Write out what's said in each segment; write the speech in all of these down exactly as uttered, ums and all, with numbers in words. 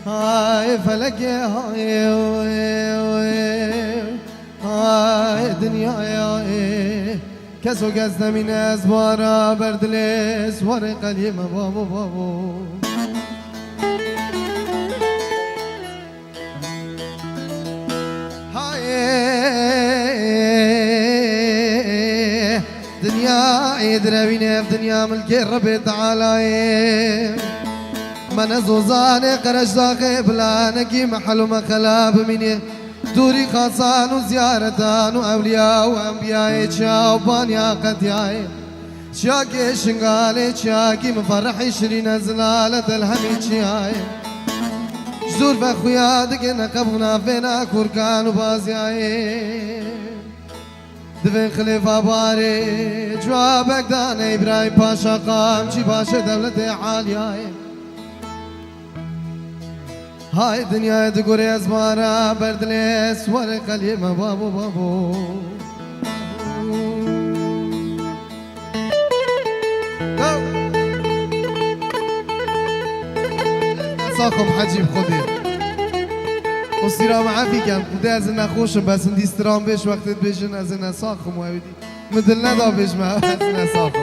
Hay felekê, hay, hay dinyaya, ê. Kes û kes nemîne ez bara ber dilê, siwarê qeliyê me babo, babo. Hay dinya, ê direwîne ev dinya milkê Rebê Teala ye. Me ne zozanê qereçdaxê bilanekî mehel û mexela bimînê. Dûrî xasan û ziyaretan û ewliya û enbiyayê çaw baniya qediyayê. Çiyakê Şingalê, çiyakî miferrihî şirîne zilale delhemî çiyayê. Ji dûr ve xuya digê neqeb û navêna kurkan û baziyayê. Divên xilêfa barê, cewabek dane Îbrahîm Paşa qamçî başê dewletê aliyayê. Hay dinyayê digurê ez bara ber dilê, siwarê qeliyê me babo, babo. Saxim hecî bi Xwedê. Û sîra me efî kem, ku de ez nexweşim, bes hindî stran bêj wextê dibêjin ez ne saxim û ewî dî. Min dil neda bêjme, ez ne sax im.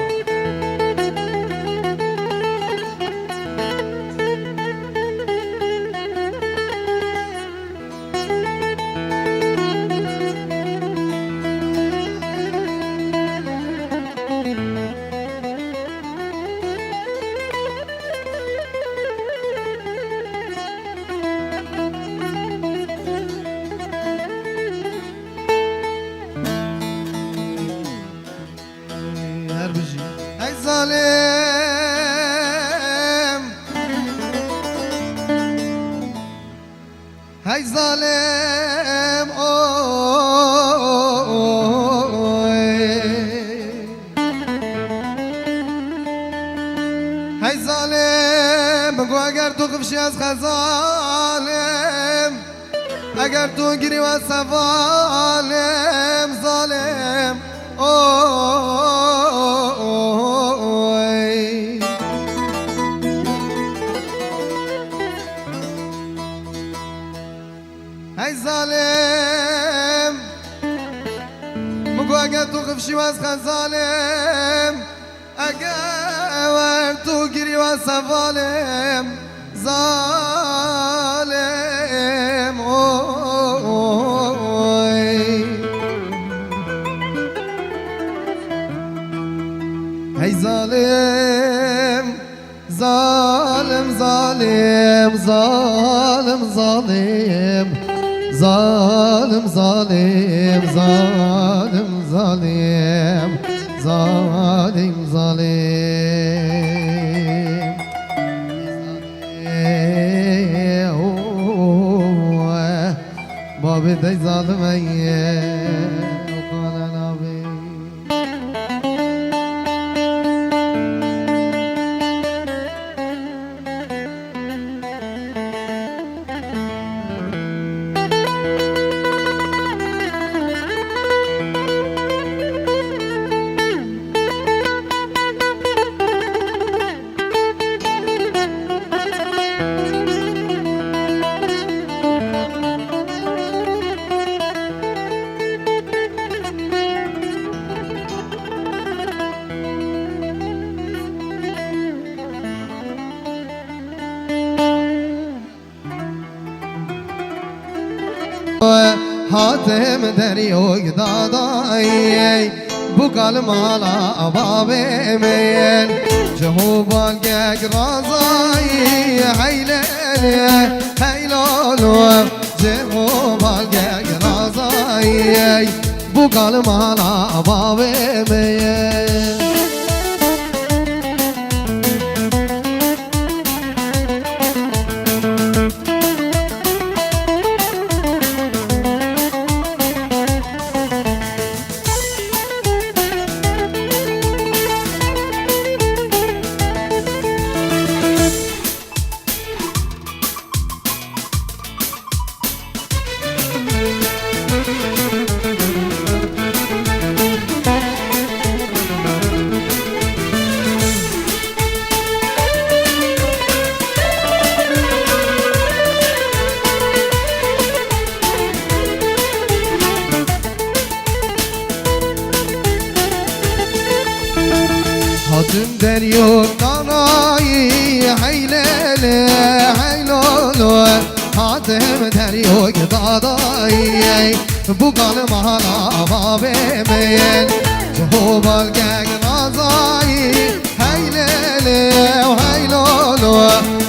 Her bijî. Hey zalim. Hey zalim, oy. Hey zalim, min got eger tu xifşî ez xezalim. Eger tu girî we sevalim, zalim, oy. Hey zalim, min got eger tu xifşî we ez xezalim. Eger tu girî we sevalim, zalim, oy. Hey zalim, zalim, zalim, zalim, zalim. Zalim, zalim, zalim, zalim. Zalim, zalim. Babê dey zalim ey. Hatim derî û dadayê, bûka li mala babê min. Cihû balgek razayî, hey lê lê, hey lo lo. Cihû balgek razayî, bûka li mala bavê me ye. Hatim deryo danayî, hey lê lê, hey lo lo. Hatim deryo danayî, bûka li mala bavê me ye. Cihû balgek razayî, hey lê lê, hey lo lo.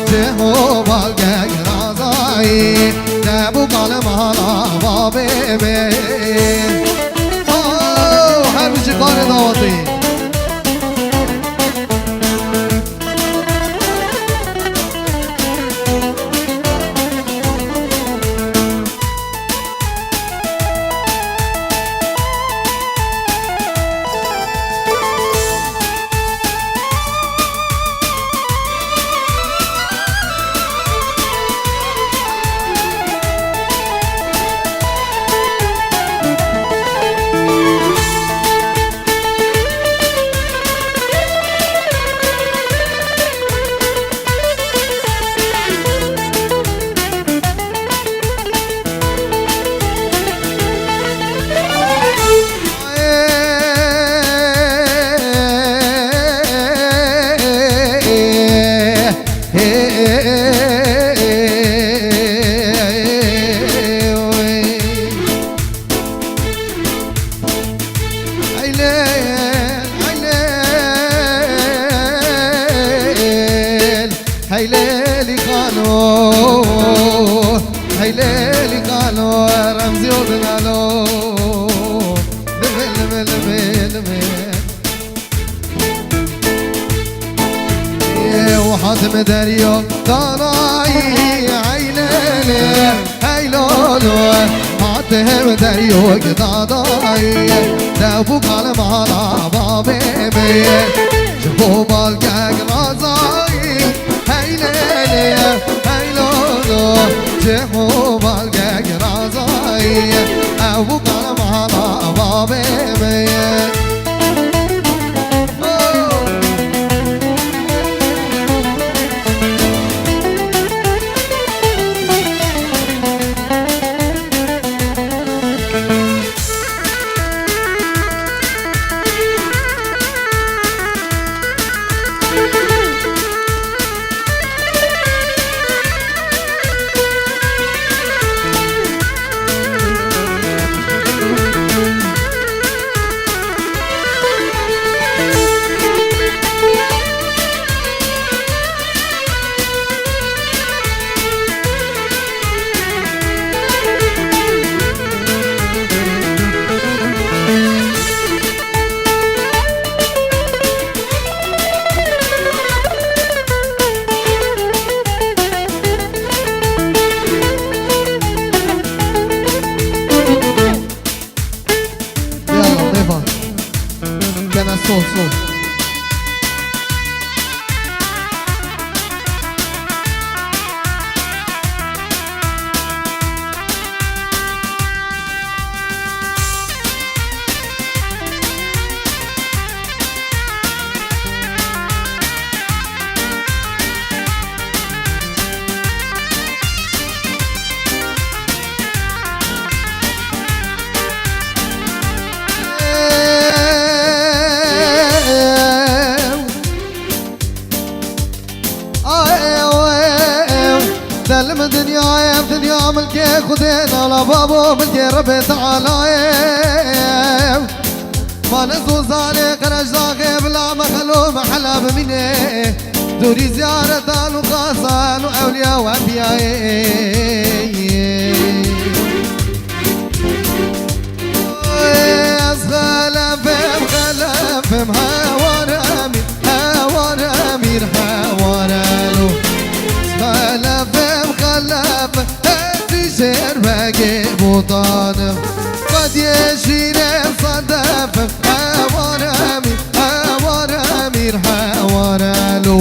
Cihû balgek razayî, de bûka li mala bavê me ye. Oh, her bijî karê dawetê. Hey lê, hey lê, hey lê lî xalo, hey lê lî xalo, Remzî û Dilalo. Lime, lime, lime, lime. Ew hatim deryo danayî, hey lê lê, hey lo lo. Hatim deryo danayî, de bûka li mala bavê me ye. Ji bo balgek razayî, hey lê lê, hey lo lo. Ji bo balgek razayî, ew bûka li mala bavê me ye. Yalla, mêvan. Kene sol, sol. Ay, ew, ew, del min dinyayê, dinya milkê Xwedê, nala babo milkê Rebê Tealayê. Mane Zozanê Qerejdaxê bila mexelo mehela bimîne. Dûrî ziyaretan û qazan û ewliya û enbiyayê. Ez xelefim, xelefim, hewar emîr, hewar emîr, hewar elo. Xelefim, xelefim, ez jêr begê botanim. Qediyê şîrê sedefim, hewar emîr, hewar emîr, hewar elo.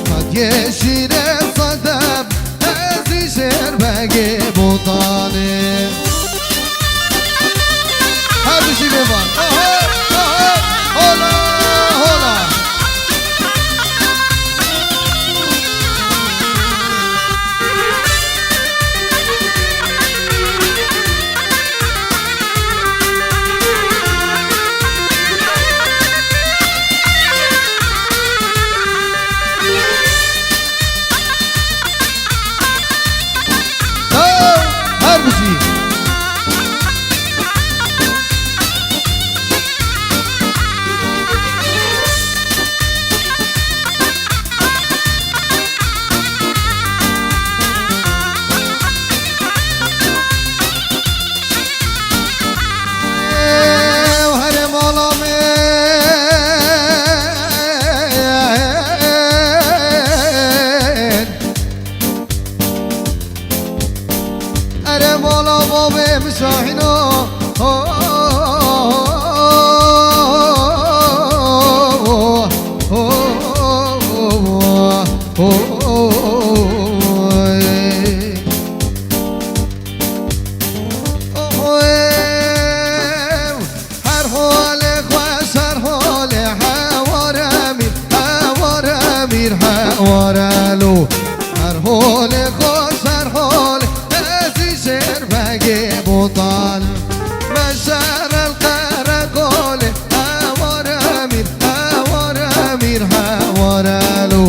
Qediyê şîrê sedefim, ez jêr begê botanim. Her bijî mêvan. Oho, oho, hola, hola. Her bijî. Ew herê mala min. Erê mala bavê min Şahîno. Her holê xweş, her holê hewar emîr, hewar emîr, hewar elo. Her holê xweş, her holê ez î jêr begê botan. Meşer el qereqolê, hewar emîr, hewar emîr, hewar elo.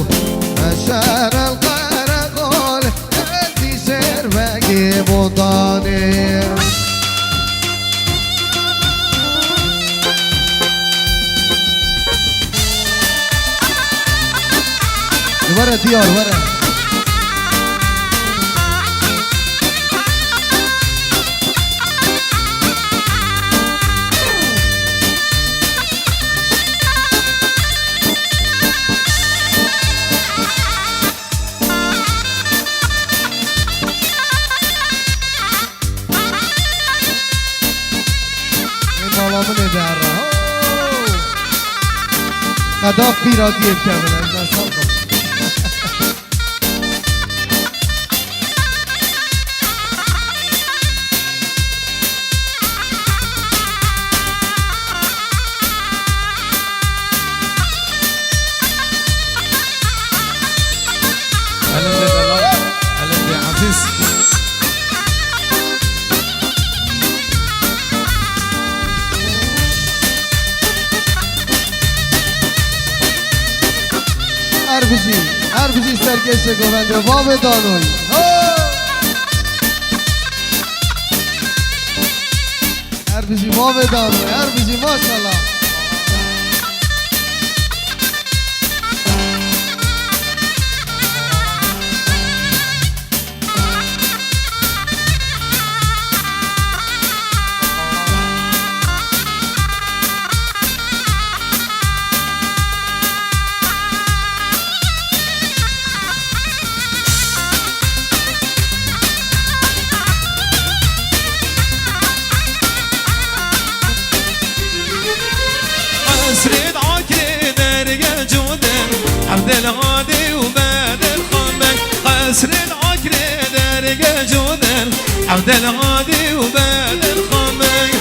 Meşer el qereqolê, Êdî şêr vegê botanê. Were diyar, were. Ê mala min ê de herre. Ho! Qedaf pîratiyê bikevin, ez ne sal bim. Elindê delal, elindê ezîz. Her bijî, her bijî serkêşê govendê bavê Danoyî. Ho! Her bijî bavê Danoyî, her bijî maşallah. Qesrê Akrê dergê Cûdin, Evdelhadî û Bedirxan Beg. Qesrê Akrê dergê Cûdin, Evdelhadî û Bedirxan Beg.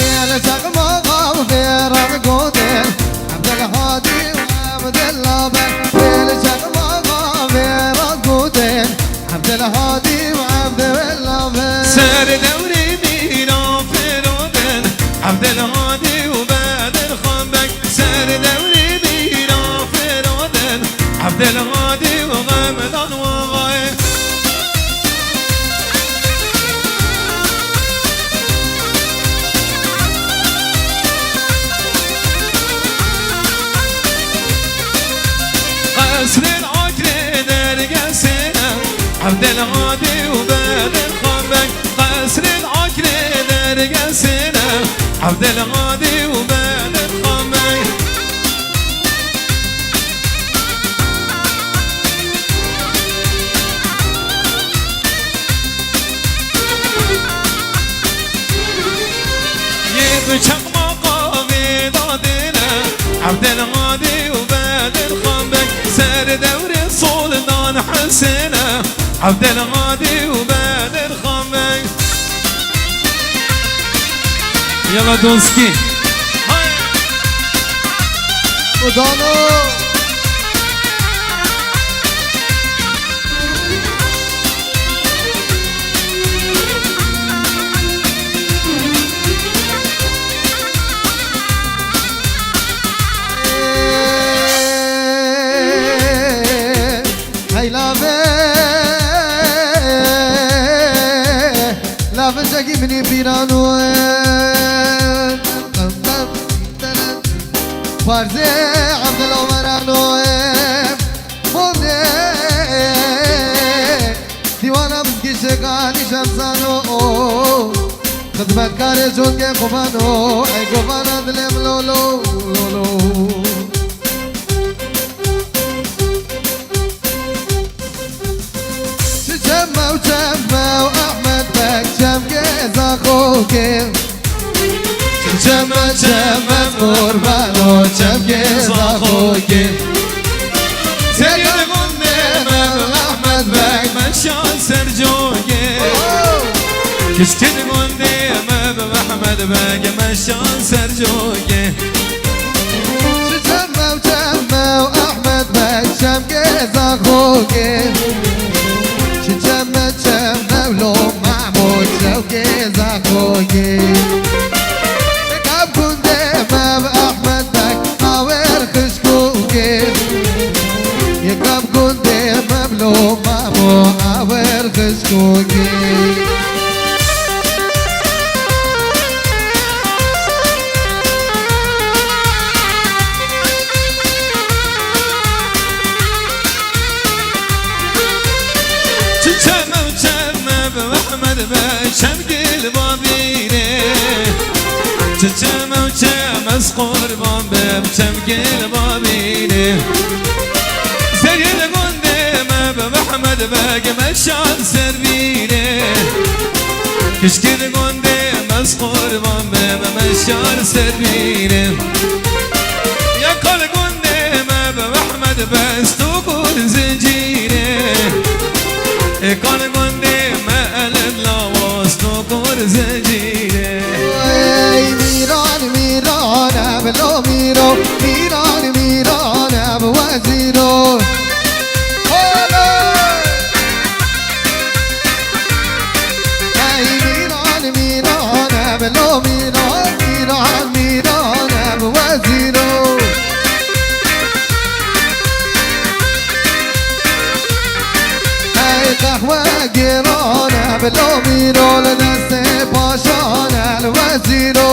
Yê li çaqmaxa vê re digotin, Evdelhadî û Evdela Beg. Yê li çaqmaxa vê re digotin, Evdelhadî û Evdela Beg. Ser dewrê mîra firotin, Evdelhadî û Bedirxan Beg. Ser dewrê mîra firotin. Evdelhadî û Bedirxan Beg, qesrên Akrê dergesine. Evdelhadî û Bedirxan Beg. Yê bi çeqmaqa vê dadê ne, Evdelhadî û Bedirxan Beg, ser dewrê Soltan Husêne, Evdelhadî û Bedirxan Beg. Yala doskî. Hay. Udano. Hey lave, lave jegî minî pîrano. Parzê Evdil Omerano. Bomne. Dîwana min gişeka nîşan zano. Xizmetkarê cotke xovano. Ey govana dilê min lo lo, lo lo. Çi çeme û çeme û Ehmed Beg çemkê Zaxokê. Çi çeme çeme qurbano çemkê Zaxokê. Serê gundê me bi Ehmed Beg meşa ser cokê. Kişkê gundê me bi Ehmed Beg meşa ser cokê. Çi çeme û çeme û Ehmed Beg çemkê Zaxokê. Çi çeme çeme û lo Memo çewkê Zaxokê. Yekab gundê me bi Ehmed Beg awer xişkokê. Yekab gundê me bi lo Memo awer xişkokê. Çi çeme û çeme bi Ehmed be çemgil babînê. Çi çeme û çeme ez qurban bim çemgil babînê. Serê li gundê me bi Ehmed Beg meşan ser bînê. Kişkê li gundê me ez qurban bim meşar ser bînê. Yeka li gundê me bi Ehmed Beg stûk û zincîrê. Êka li gundê me elif lawa stûk û zincîrê. Ey Mîran, Mîran, ev lo Mîro, Mîran, Mîran, ev wezîro. Hey Mîran, Mîran, ev lo Mîran, Mîran, Mîran, ev wezîro. Hey qehwe gêran, ev lo Mîro, li destê paşan, el wezîro.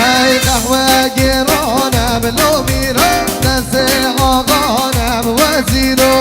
Hey qehwe gêran, ev lo Mîro, destê axan, ev wezîro.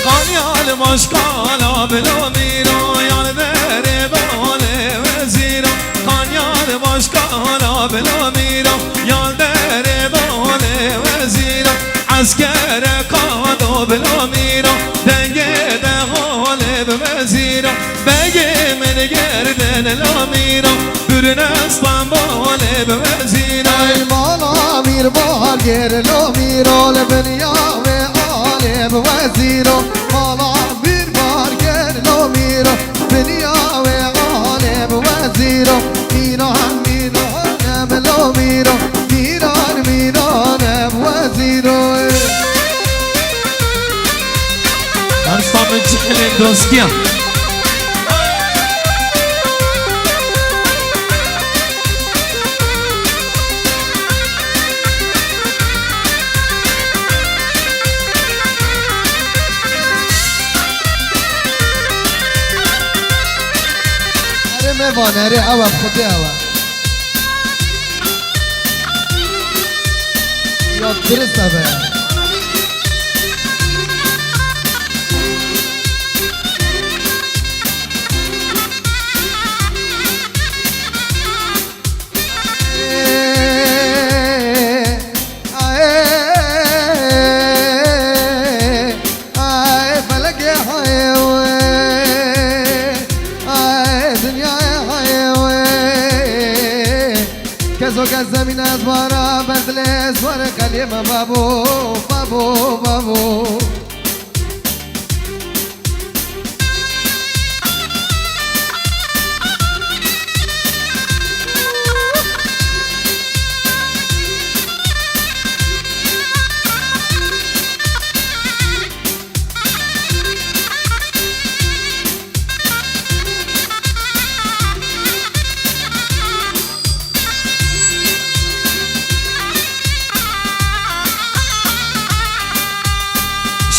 Qanyal başkala bilo Mîro, yal derê balê wezîro. Qanyal başkala bilo Mîro, yal derê balê wezîro. Eskere qado bilo Mîro, dengê de holê bi wezîro. Begê min gerdin lo Mîro, bürüne Stenbolê bi wezîro. Ey mala Mîr Balgêr lo Mîro, li binya wê alê bi wezîro. Mala Mîr Balgêr lo Mîro, binya wê alê bi wezîro. Mîran, Mîran, em lo Mîro, Mîran, Mîran, em wezîro. Arsta min cihilên dostiya. Van erê ew e, xwedê ew e. Ya dirist ev e. Ay, ay, felekê hayê wê, ay, dinyayê hayê wê. Keso kes zemîn ez bara, berdilê swar xeliyê me babo, babo, babo.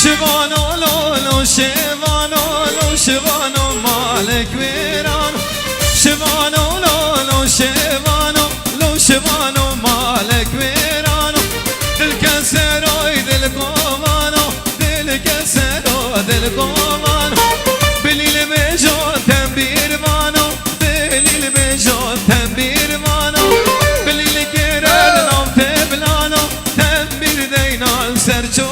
Şivano lolo, şivano lo, şivano malek wêran. Şivano lolo, şivano lo, şivano malek wêran. Dil kesero, dil kovano, dil kesero, dil kovano. Bilîl bêjo, tembîr vano, bilîl bêjo, tembîr vano. Bilîl gêre li nav tevlano, tembîr deyna li ser ço.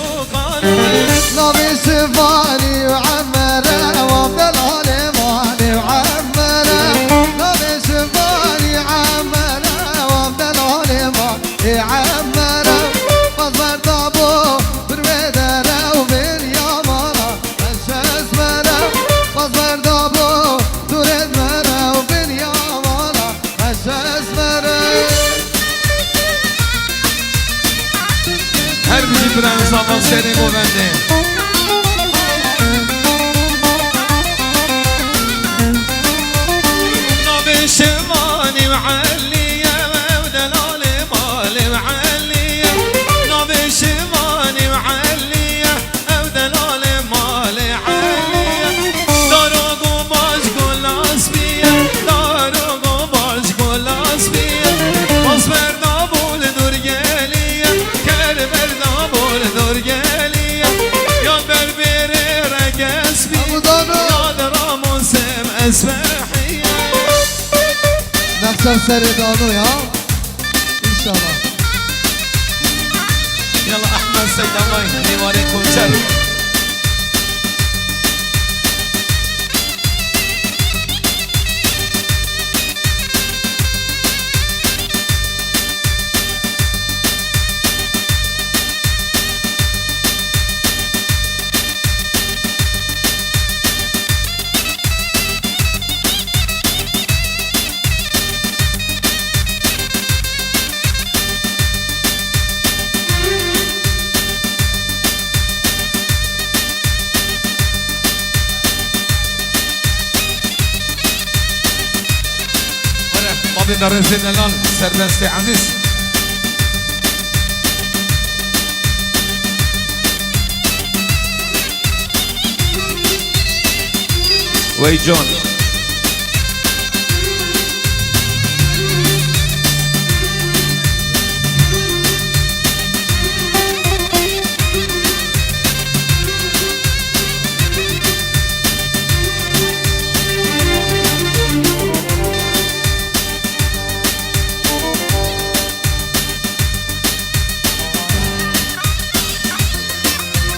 Navê Şivanî û Emere, wan delalê malê û Emere. Navê Şivanî Emere, wan delalê malê Emere. Baz berdabo bir wê dere û bir ya mala. Eşez mere, baz berdabo durêd mere û bir ya mala. Her bijî birayên Zava serê govendê. Navê Şivanî û Elî ye, ew delalê malê û Elî ye. Navê Şivanî û Elî ye. Ew delalê malê Elî ye. Daro go baş go laspî ye. Daro go baş go laspî ye. Bas berda bol dur geliye. Ker berda bol dur geliye. Yad berbere rekespî. Yad ramosem esbehiye. Nexşa serê dano ya. İnşallah. Yalla Ahmet Seydamayî, mêvanê konser. Were, bavê berêzê delal, serbestê ezîz. Wey John.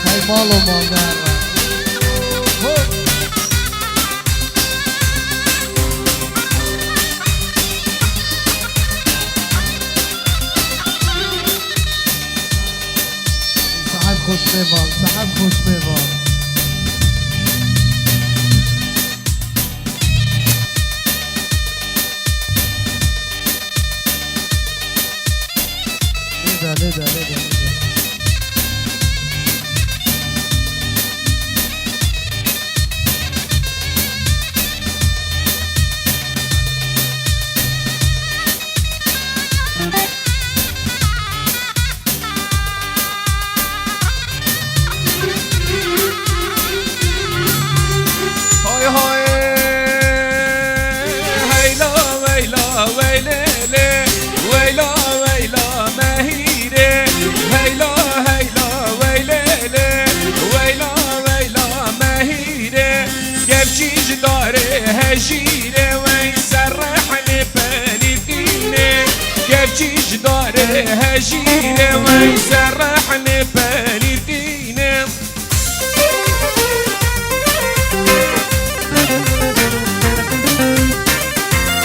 Hey, malo, malo. Saheb xoş mêvan, saheb xoş mêvan. Lêde, lêde, lêde, lêde. Darê hejîrê wey serrehnê pelîtînê. Kevçî ji darê hejîrê wey serrehnê pelîtînê.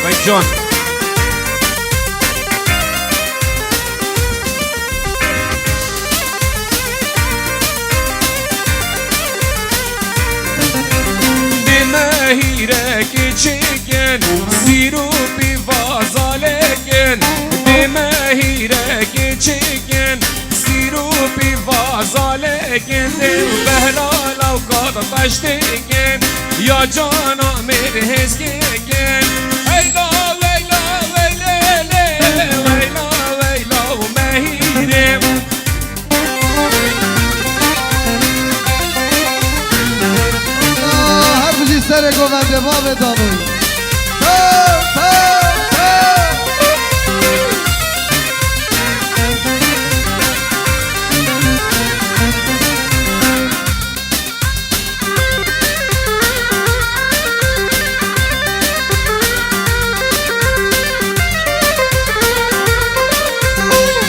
Wey can. Dime hîrek çikin, sîr û pîva zalekin. Dime hîrek çikin, sîr û pîva zalekin. Dê behla law qad taştikin, ya cana mêr hêzkikin. Ey law, ey law, ey lê lê, ey law, ey law, mehîrê. Her bijî serê govendê bavê danoyî. Pew, pew, pew.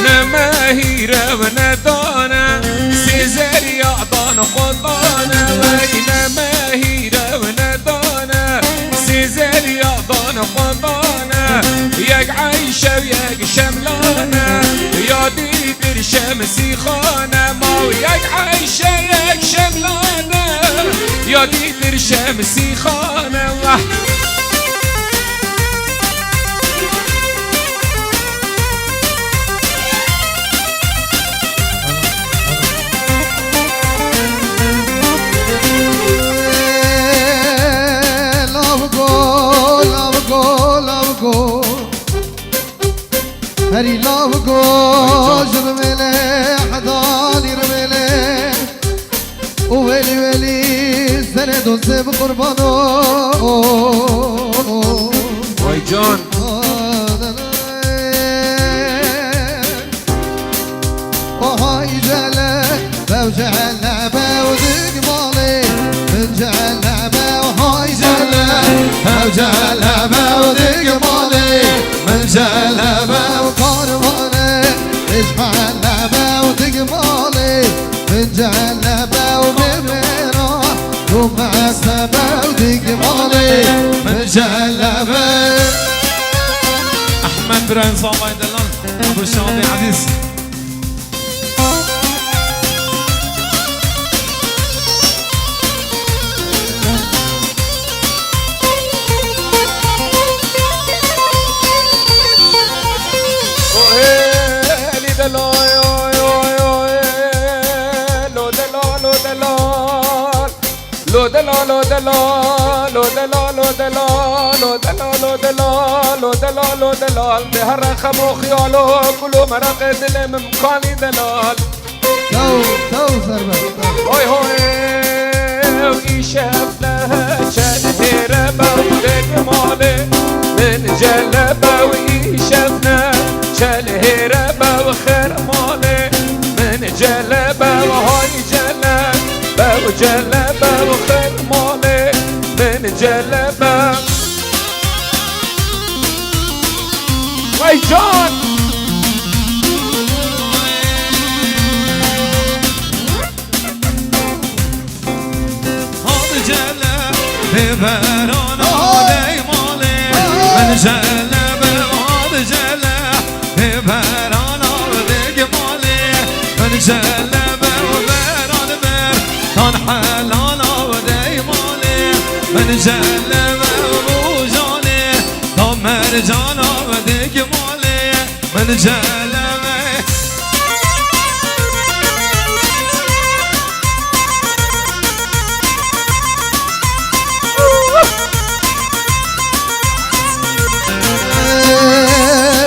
Ne mehîrev ne dane, sêzeriya dan xwe dane, wey ne mehîrev ne dane, sêzeriya dan xwe dane, yek Eyşe û yek Şemlane, ya dîtir Şemsîxane, ma yek Eyşe yek Şemlane, ya dîtir Şemsîxane, wah. Lav go, lav go, lav go. Herî lav go, ji rimêlê, hedanî rimêlê. Û welî welî serê dostê bi qurbano. Vay can. Ohay cele, bew cele, bew digmalê. Min cele, bew hay cele, bew cele, bew digmalê. Min cele, bew karvane, ej hele, bew digmalê. Min celebe û mêmêra, tu mezebe û digmalê. Min celebe. Ahmet Brahim Samay Delal, Abu Şabi Aziz. Lo delal, lo delal, lo delal, lo delal, lo delal, lo delal, lo delal, lo delal, lo delal, lo delal, lo delal, lo delal. Bi here xem û xiyalo, gul û meraqê dilê min kanî delal. Tew, tew serbe, tew. Hoy hoy, îşev ne çel hêre bew dek malê, min celebe û îşev ne çel hêre bew xêr malê, min celebe û hay celebe û celebe û xêr malê, min celebe. Vay can! Hadi cele, beberana dey malê. Ben cele be, hadi cele, beberana dey malê. Ben cele be, beran ber, tan helana dey malê. Ben cele be, bu canê, tam mercana dey malê. Min celebe.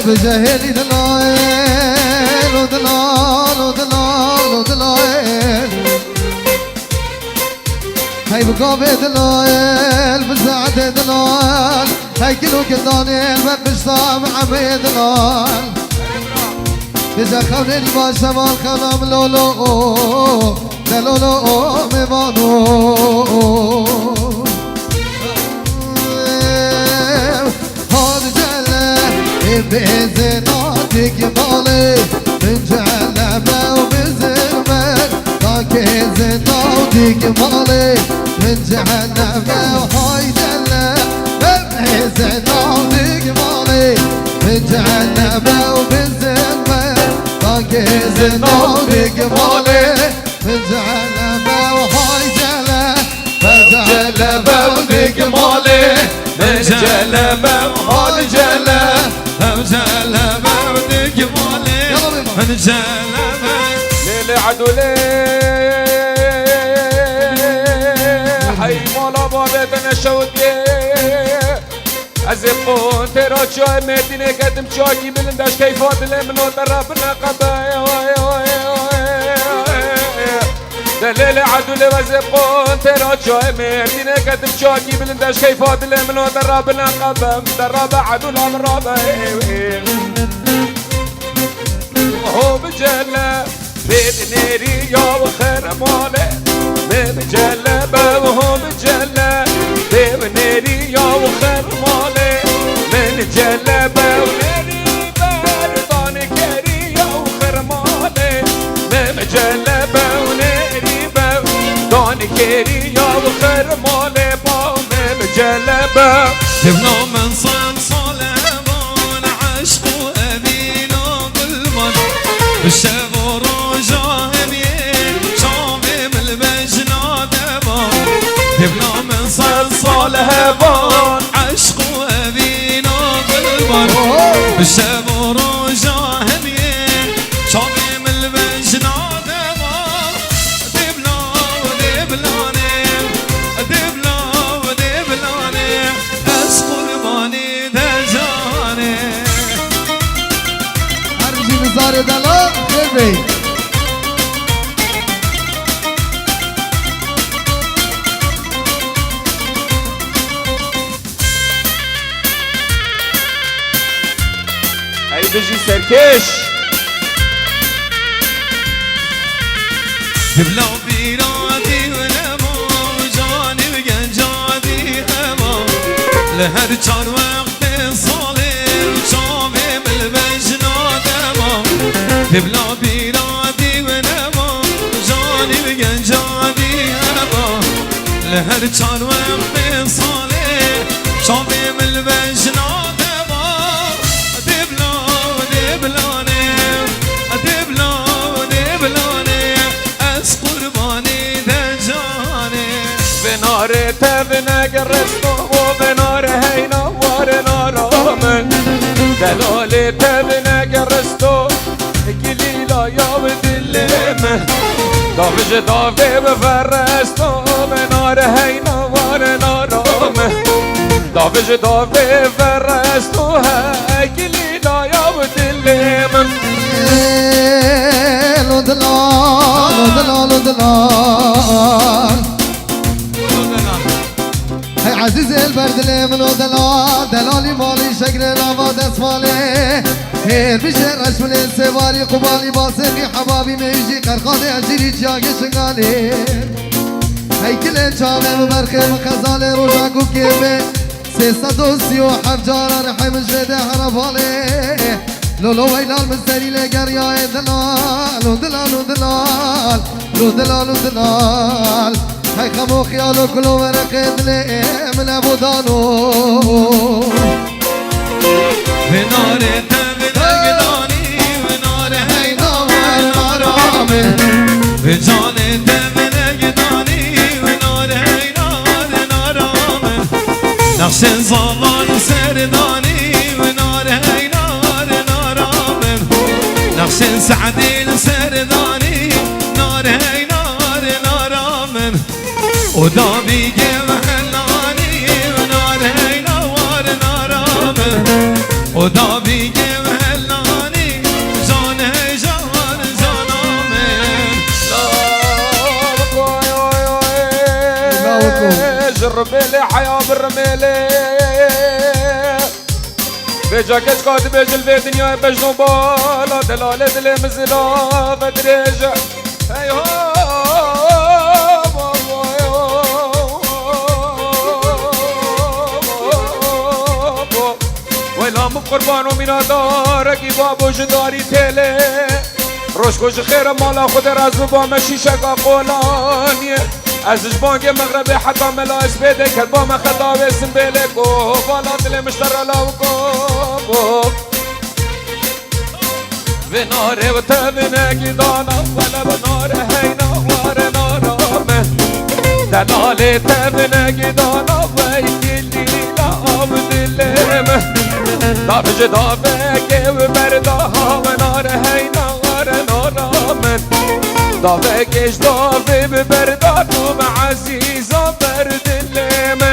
Bi cehêlî dilayê, lo dilal, lo dilal, lo dilayê. Hey bi gavê dilal, bi zehedê dilal. Hey gil û gindanê, me pişta me emê dilal. Bêje xewnê nîva şeval xewna min lolo, de lolo mêvano. Bêzina digmalê, min ceheneme û bizirmer. Takê zina û digmalê, min ceheneme û haydele. Bêzina û digmalê, min ceheneme û bizirmer. Takê zina û digmalê, Min celebe û hay cele, min celebe û dik malê, min celebe û hay cele, min celebe û dik malê, min celebe. Lê lê edû lê, hey mala babê te neşewitiyê. Ez ê qon têra çiyayê Mêrdînê ketim çiyakî bilind, ez keyfa dilê min o te re bine qebe. Delê lê edû lê ez ê qon têra çiyayê Mêrdînê ketim çiyakî bilind, ez keyfa dilê min o te re bine qebe. Te re be edû la min re be. Ho bicele. Pê binêrî ya wi xêr malê, min bi celebe û ho bi cele. Pê binêrî ya wi xêr malê, min celebe û nêrî ber danî kerî ya wi xêr malê, min bi celebe û nêrî ber danî kerî ya wi xêr malê, pa min bi celebe. Devla min sal sal hevan eşq û evîna gulman. Bi şev û roja hemiyê çavê min li bejna de ma. Devla min sal sal hevan eşq û evîna gulman. Bi şev û roja hemiyê çavê min li bejna de ma. Dibla, diblanê, dibla, diblanê, ez qurbanî te canê. Her jî nizarê delal xêr bê. Ey bijî serkêş. Dibla bîra dî nema, canî û genca dî hema. Li her çar wextê salê çavê min li bejna dema. Dibla bîra dî nema, canî û genca dî hema. Li her çar wextê salê çavê min li bejna dema. Dibla, diblanê, dibla, diblanê, ez qurbanî te canê. Vê narê te vine geristo, vê narê heyna warê nara min. Delalê te vine geristo, Gilîla ya bi dilê min. Davij davê bi veresto, min nare heyna ware nara min. Davij davê veresto, he gilîla ya bi dilê min. Lo dilal, lo dilal, lo dilal. Hey ezîzê li ber dilê min o delal, delalî malî şegrê nava destmalê. Hêr bijê reşmilê sêvarî qubalî basêqî hebabî mêjî qerxanê ezîrî çiyagê şingalê. Hey kilê çavê min berxê min xezalê roja ku kêmê. Sê sed û sî û heft cara rihê min ji vê de here balê. Lolo weylal min serî lê geriyayê dilal û dilal û dilal û dilal û dilal. Hey xemo xiyalo kulo wereqê dilê min e bo dano. Vê narê te vê negdanî, vê narê heyna ware nara min. Vê canê te vê negdanî, vê narê heyna ware nara min. Nexşên zavan li ser danî, wê nare heyna re nara min. Nexşên Se'dî li ser danî, nare heyna re nara min. O dabî gev helanî, wê nare heyna ware nara min. O dabî gev helanî, can hejan cana min. La wiko, oy, oy, oy. La wiko. Ji ribê lê heya bi rimê lê. Vêca keç ka dibêje li vê dinyayê bejno bala, delalê dilê min zilave dirêje. Hey ho, ho, ho, ho, ho, ho. Weyla min Qurban û mînadarek î bab û ji darî têlê. Roj ku ji xêr e mala xwe de razî ba me şîşeka qolaniyê. Ez ji bangê mexrebê heta mela ez pê de ket ba me xeta wê simbêlê. Kovala dilê min ji te re law ko. Vê narê û tevinekî dana, wele bi nare heyna ware nara me. Delalê tevinekî dana, wey kilîla av dilê me. Davê ji davekê bi berda, ha we nare heyna ware nara me. Davekê ji davê bi berda, tu me ezîza ber dilê me.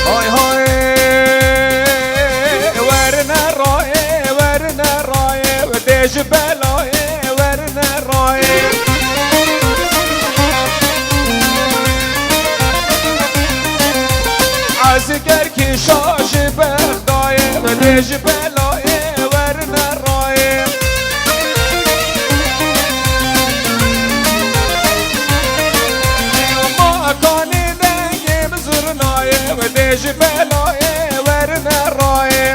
Hay hay, werine rayê, werine rayê, dê ji belayê, werine rayê. Ezger kîşa ji Bexdayê, dê ji belayê, werine rayê. Makanê dengê bi zurnayê, dê ji belayê, werine rayê.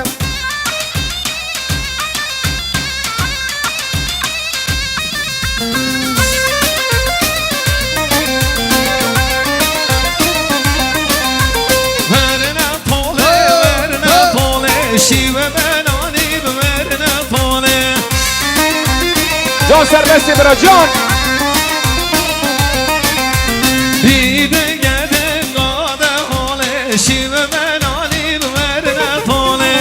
Werine tolê, werine tolê, şîve belanî bi werine tolê. Can serbestê bira, can. Bî dingedin gade holê, şîve belanî bi werine tolê.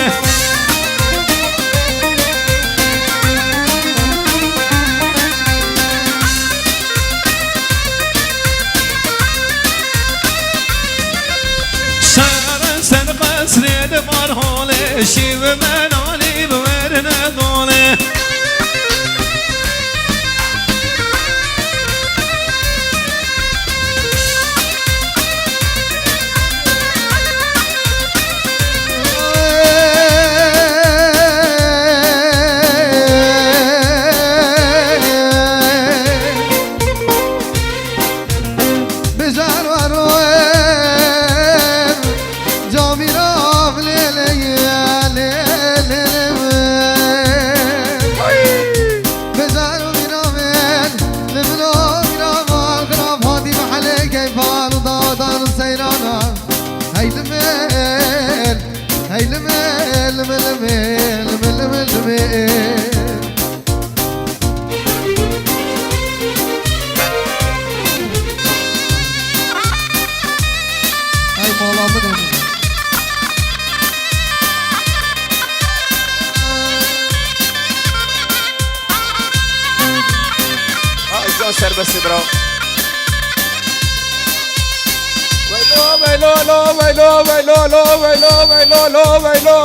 Şehre ser qesrê di bar holê, şîv menanî bi werine dolê. Bijar waroyem, camîrav lê lê lê lê lê. Bijar mîravên, li min o mîravan, xirab hatî mehelê keyfan û dadan û seyrana. Hey li min, hey li min, li min, li min, li min, li min, li min. Bes e, bravo. Weylo, weylo, lo, weylo, weylo, lo, weylo, weylo, lo, weylo.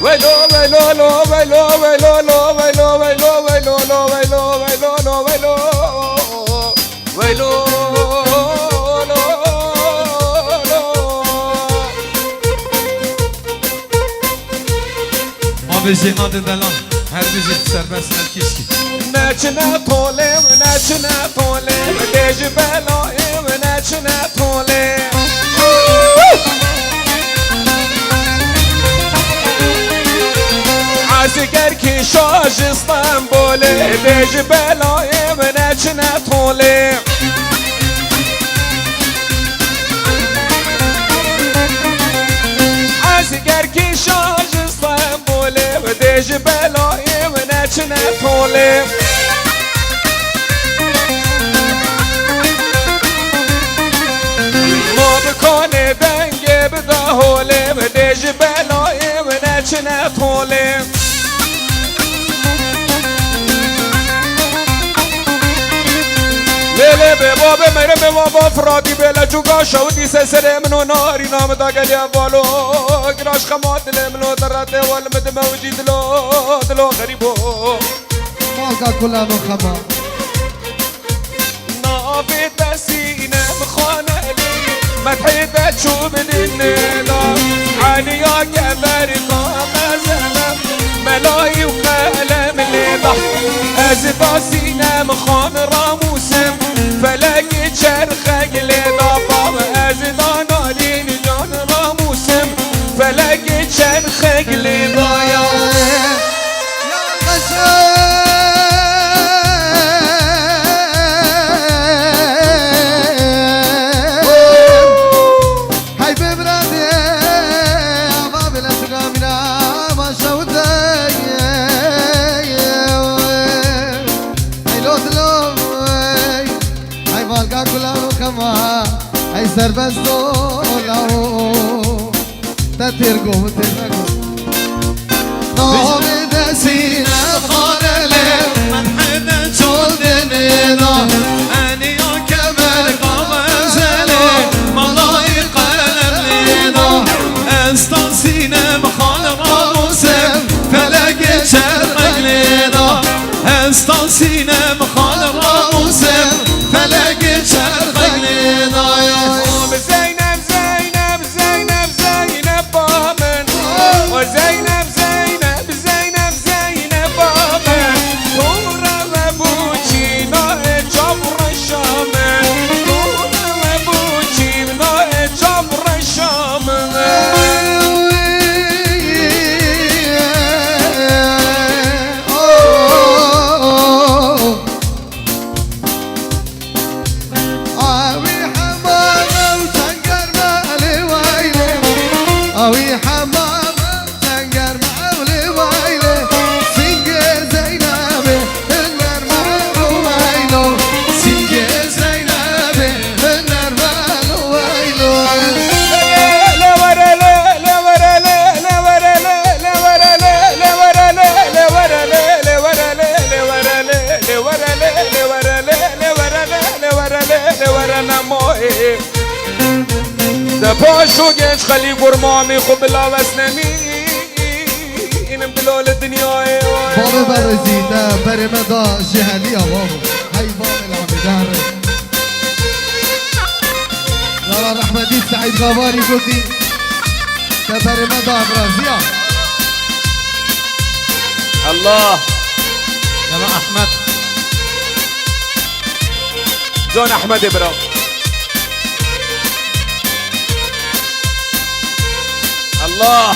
Weylo, weylo, lo, weylo, weylo, lo, weylo, weylo, weylo, lo, weylo, weylo, lo, weylo. Weylo, lo, lo, lo. Ma bêjê nadin delan, her bijî serbest, her kişkî. Neçine tolê, neçine tolê, bêjî belayê, neçine tolê. Ezî ger kî şa ji Stenbolê, bêjî belayê, neçine tolê. Ez ger kî şa ji Stenbolê, dê ji belayê min neçine tolê. Ma bi kanê dengê bida holê, dê ji belayê min neçine tolê. Lê lê bê babê meyrê bê baba Firatî bê leçûka şewitî se serê min û narîna min da gelê evalo. Giraş xema dilê min û derretê wal min dime û jî dilo dilo xerîbo. Malka kula min xema. Navê te Sînem Xanelî, medhê te çû bi dinê da. Heniya kemerka xezele, melayî û qelem lê da. Ez da Sînem Xan ramûsim, felekê çerxek lê da. Bab, ez da Nalîn Can ramûsim, felekê çerxek lê da ya. Hey, bibra de, ava bile çikamîna, ama şewde. Hey, lo, lo, hey. Hey, valga kula xema. Hey, serbest ol, la, o. Te têr go, min têr nego. Navê de Sînem Xanelê, medhê te çû bi dinê da. Heniya kemerka xezele, melayî qelem lê da. Ez da Sînem Xan ramûsim, felekê çerxek lê da. Ez da Sînem Xan ramûsim, felekê çerxek lê da. Zeynep, Zeynep, Zeynep, Zeynep ba min. O Zeynep, Zeynep, Zeynep, Zeynep ba min. Tûra we bû çîna e çav reşa min. Tûra we bû çîna e çav reşa min. Awî hema ew tenger me lê weylê. Awî hema ew tenger me ew lê weylê. Sîngê Zeynebê huner me ew weylo. Sîngê Zeynebê huner me ew weylo. De paşo genç xelî gurmamî xwe bila wesnemî, înim bilo li dinyayê. Bavê berêzî te berê me da ji heliya bavo. Hey bavê lamê dere. Lala rehmetî Seîd Gavarî gotî. Te berê me da ev raziya. Allah. Yala Ahmet. Can Ahmedê bira. Allah.